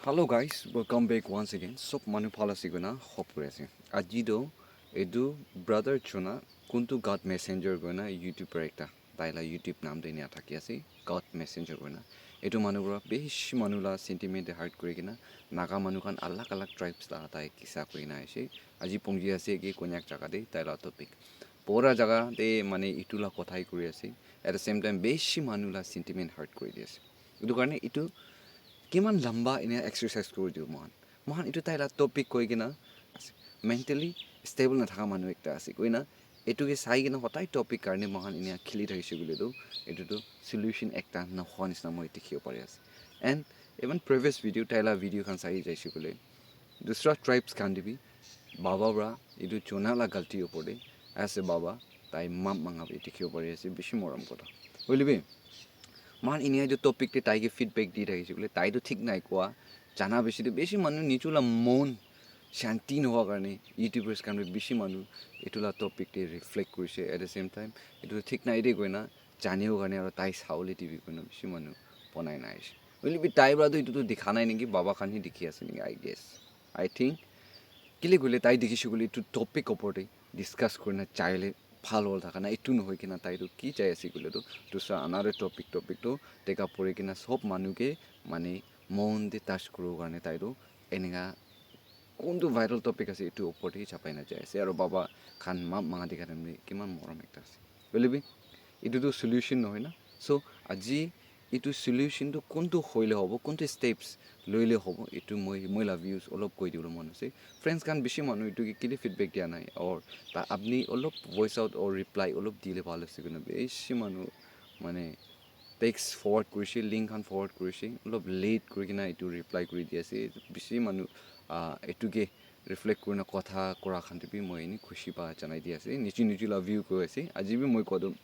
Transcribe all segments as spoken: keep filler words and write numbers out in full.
Hello guys, welcome back once again. Sob manu bhal ase koina hope kuri ase. Aji to etu brother Chuna kuntu God Messenger koina YouTuber ekta, tai la YouTube naam te enia thaki ase, God Messenger koina. Etu manu para bishi manu la sentiment te hurt kuri kena Naga manu khan alag alag tribes la tai kisa koi na ase. Aji pongji ase ki Konyak jaga te tai la topic pura jaga te mane itu la kothai kuri ase. At the same time bishi manu la sentiment hurt kuri di ase. Etu karne etu kiman lamba enia exercise kuri dibo mohan. Mohan etu tai la topic koi kena mentally stable na thaka manu ekta ase koina etu ke sai kena hotai topic karne mohan enia kheli thakise koile tu etu tu solution ekta na hwa nisna moi dikhibo pari ase. And even previous video, tai la video khan sai jaise koile dusra tribes khan te bi baba para etu Chuna la galti opor te ase baba tai maap manga bi dikhibo pari ase, bishi morom kotha. Hoile bi mohan enia etu topic te tai ke feedback di thakise koile tai tu thik nai koa, jana bishi tu bishi manu nichu la mon shanti nohoa karne YouTubers khan bi bishi manu etu la topic te reflect kurise. At the same time etu thik nai de koina janibo karne aro tai sawole T V koina bishi manu bonai na ase. Hoile bi tai para tu etu tu dikha nai niki, baba khan hi dikhi ase niki, I guess. I think kile koile tai dikhi se koile etu topic opor te discuss kurina chaile bhal hol thaka na, etu nohoi kena tai tu ki chai ase koile tu dusra another topic, topic tu teka puri kena sob manu ke mane mon te touch kuribo karne tai tu enika kuntu viral topic ase etu opor te chapai na jai ase. Aro baba khan maap manga dikha time te kiman morom ekta ase. Hoile bi etu tu solution nohoi na. So aji etu solution tu kuntu hoile hobo, kuntu steps loile hobo, etu moi moi la views olop koi dibole mon ase. Friends khan bishi manu etu ke kile feedback dia nai or ta apni olop voice out or reply olop dile bhal ase koina bishi manu mane text forward kurise, link khan forward kurise, olop late kuri kena etu reply kuri di ase. Bishi manu ah, etu ke reflect kurina kotha kura khan te bi moi eni khushi pa janai di ase, nichu nichu la view koi ase. Aji bi moi kodo,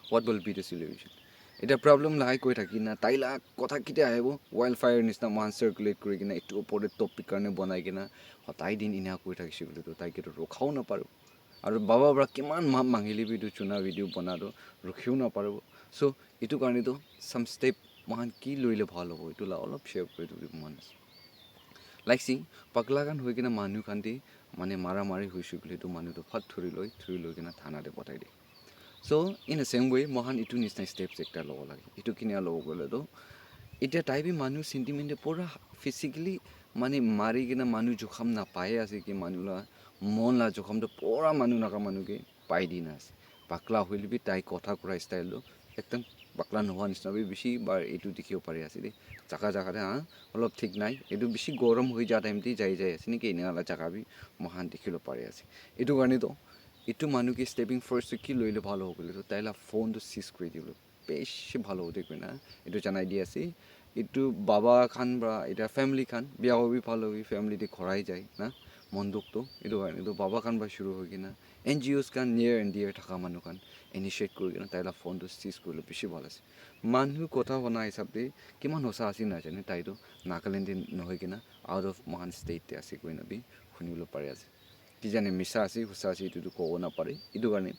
what will be the solution? Eta problem lahai koi thaki na tai la kotha kitia ahibo, wildfire nisna mohan circulate kuri kena etu opor te topic karne bonai kena hotai din enia koi thakise koile tu tai ke tu rokhao na paribo. Aro baba para kiman maap mangile bi etu Chuna video bana tu rukhibo na paribo. So etu karne tu some step mohan ki loile bhal hobo etu la olop share kuri dibo mon ase. Like see, pakla khan hoi kena manu khan te mane mara mari hoise koile tu manu tu phat thuri loi, thuri loi kena thana te pathai de. So in the same way mohan etu nisna steps ekta lobo lage. Etu kinia lobo koile tu etia tai bi manu sentiment te pura physically mane mari kena manu jokham na pai ase ki manu la mon la jokham tu pura manu Naga manu ke pai di na ase. Pakla hoile bi tai kotha kura style tu ekdam pakla nohwa nisna bi bishi bar etu dikhibo pari ase de. Jaga jaga te ha olop thik nai, etu bishi gorom hoi ja time te jai jai ase niki, enia la jaga bi mohan dikhi lo pari ase. Etu karne to etu manu ke stepping first to ki loile bhal hobo koile to tai la phone to seize kuri dibole bishi bhal hobo de koina etu janai di ase. Etu baba khan para eta family khan bia hobi bhal hobi family te ghorai jai na mon dukh to. Etu karne etu baba khan para shuru hoi kena N G Os khan near and dear thaka manu khan initiate kuri kena tai la phone to seize kurile bishi bhal ase. Manu kotha hona hisab te kiman hosa ase na jane, tai to Nagaland te nohoi kena out of mohan state te ase koina bi huni bole pari ase. Ki jane misa ase hosa ase etu to kobo na pare. Etu karne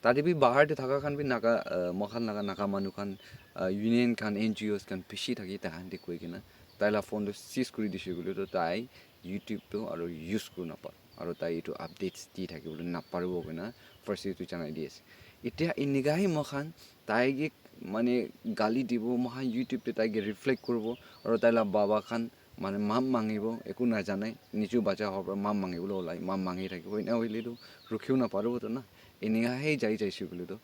tate bi bahar te thaka khan bi Naga, ah, moikhan laga Naga manu khan, ah, union khan, N G Os khan bishi thaki tai khan te koi kena tai la phone to seize kuri dise koile to tai YouTube to aro use kuri na pare aro tai etu updates di thaki bole na paribo koina first etu janai di ase. Etia enika hi moikhan tai ke mane gali dibo, moikhan YouTube te tai ke reflect kuribo aro tai la baba khan mane maap mangibo, eku na janai, nichu bacha howa para maap mangibo le olai, maap mangi thakibo, ena hoile to rukhibo na paribo to na. Enika hi jai jaise koile to,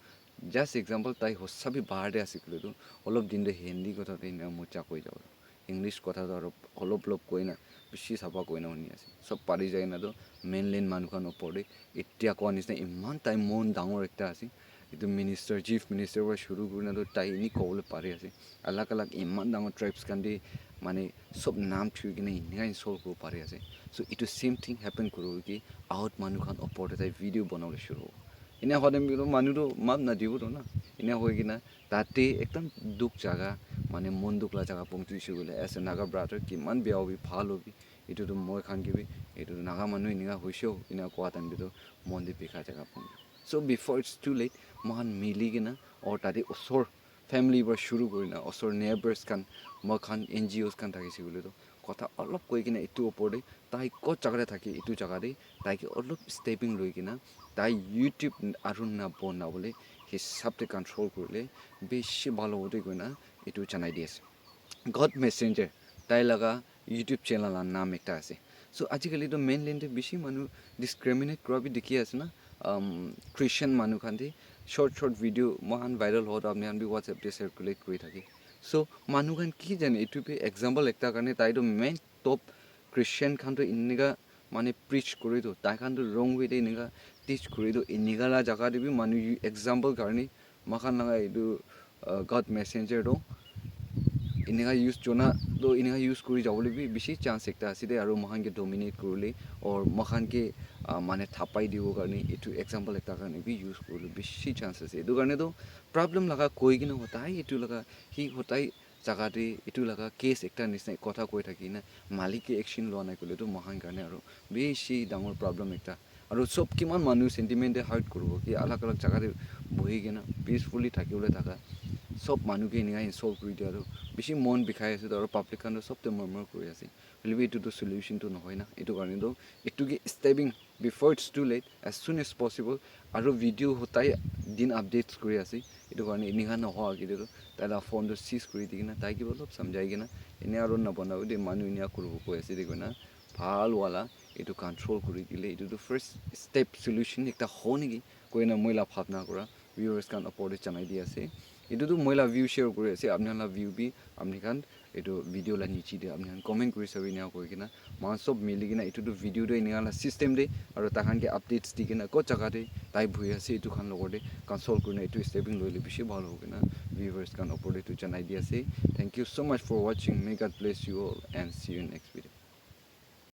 just example, tai hosa bi bahar te ase koile to olop din te Hindi kotha te ena mocha koi jabo, English kotha to aro olop olop koi na bishi sapha koi na huni ase. Sob pari jai na to mainland manu khan opor te etia koa nisna iman tai mon dangor ekta ase. Etu minister, chief minister para shuru kuri na to tai eni kobole pari ase. Alag alag iman dangor tribes khan te mane sob naam thui kena enika insult kuribo pari ase. So etu same thing happen kuribo ki out manu khan opor te tai video banabole shuru hobo. Ena hoile manu to maap na dibo to na. Ena hoi kena tate ekdam dukh jaga, mane mon dukh la jaga pongchi se koile, as a Naga brother, kiman bia hobi, bhal hobi, etu tu moi khan ke bi, etu tu Naga manu enika hoise ho, ena koa time te tu mon te bikha jaga pongchi. So before it's too late, moikhan mili kena, aur tate usor family para shuru kurina osor neighbors khan, moi khan N G Os khan thakise koile toh kotha olop koi kena etu opor te tai kot jaga te thake etu jaga te tai ke olop stepping loi kena tai YouTube aru na bon na bole hisab te control kurile bishi bhal hobo de koina etu janai di ase. God Messenger tai laga YouTube channel la naam ekta ase. So ajikali toh mainland te bishi manu discriminate kura bi dikhi ase na, um, Christian manu khan te short short video moikhan viral howa toh apni khan bi WhatsApp te circulate kuri thake. So manu khan ki jane etu bi example ekta karne tai toh main top Christian khan toh enika mane preach kuri toh tai khan toh wrong way te enika teach kuri toh enika la jaga te bi manu example karne moikhan laga etu uh, God Messenger toh enika use jona toh enika use kuri jabole bi bishi chance ekta ase de aru moikhan ke dominate kuribole or moikhan ke uh, mane thapai dibo karne etu example ekta karne bi use kuribole bishi chance ase etu karne toh problem laga koi kena hotai etu laga hi hotai jaga te etu laga case ekta nisna kotha koi thaki na malik ke action loa nai koile toh moikhan karne aru bishi dangor problem ekta aru sob kiman manu sentiment te hurt kuribo ki alag alag jaga te bohi kena peacefully thaki bole thaka sob manu ke enika insult kuri dia toh bishi mon bikhai ase toh aru public khan toh sob te murmur kuri ase hoile bi etu toh solution toh nohoi na etu karne toh etu ke stepping before it's too late as soon as possible aru video hotai din updates kuri ase etu karne enika nohoa age toh tai la phone toh seize kuri di kena tai ke olop samjhai kena ene aru nabana de manu enika kuribo koi ase de koina bhal wala etu control kuri dile etu tu first step solution ekta ho niki koina moi la bhabna kura viewers khan opor te janai di ase etu tu moi la view share kuri ase apni khan la view bi apni khan etu video la niche te apni khan comment kuri sabi ena koi kena moikhan sob mili kena etu tu video tu enika la system te aru tai khan ke updates di kena kot jaga te tai bhui ase etu khan logor te consult kurina etu stepping loile bishi bhal hobo kena viewers khan opor te etu janai di ase thank you so much for watching may God bless you all and see you in next video